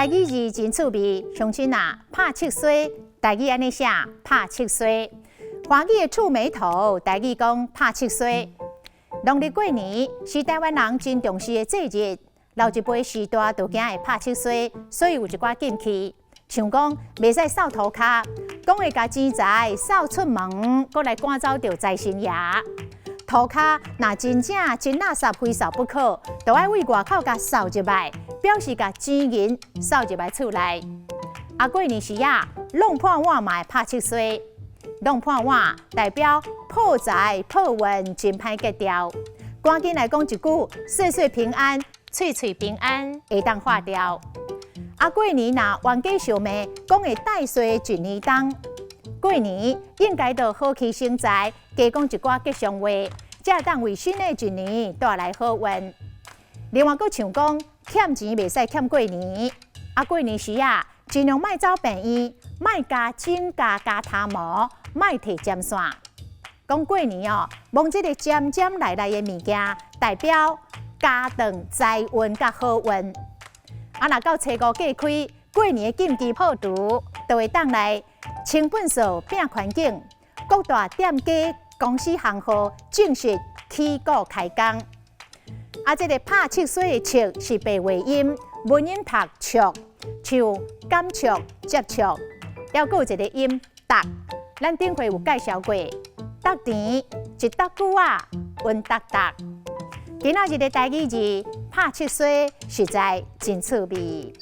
台語字真趣味，鄉親啊，拍七衰，台語按呢寫，拍七衰。華語的觸霉頭，台語講拍七衰。農曆過年是台灣人真重視的節日，老一輩序大就驚會拍七衰，所以有一寡禁忌，像講袂使掃塗跤，講會共錢財掃出門，閣來趕走著財神爺。塗跤若真正真垃圾，非掃不可，就愛對外口共掃一擺，表示共錢銀掃入來厝內。啊，過年時啊，弄破碗嘛會拍七衰，弄破碗代表破財破運，真歹格調。趕緊來講一句，歲歲平安，歲歲平安，會當化掉。啊，過年若冤家相罵，講會帶衰一年冬。過年應該著好氣生財，加講一寡吉祥話，才會當為新的一年帶來好運。另外，閣像講欠錢袂使欠過年，啊，過年時啊，盡量莫走病院，莫加指甲加頭毛，莫提針線。講過年哦，摸這个尖尖利利的物件，代表加長財運佮好運。啊，若到初五過開，過年的禁忌破除，就會當來清糞掃、摒環境，各大店家、公司行號正式起鼓開工。啊，這个拍七衰的七是白話音，文音讀觸，像感觸、接觸，猶閣有一个音觸，咱頂回有介紹過，觸甜一觸久仔，溫觸觸。今仔日的台語字拍七衰，實在真趣味。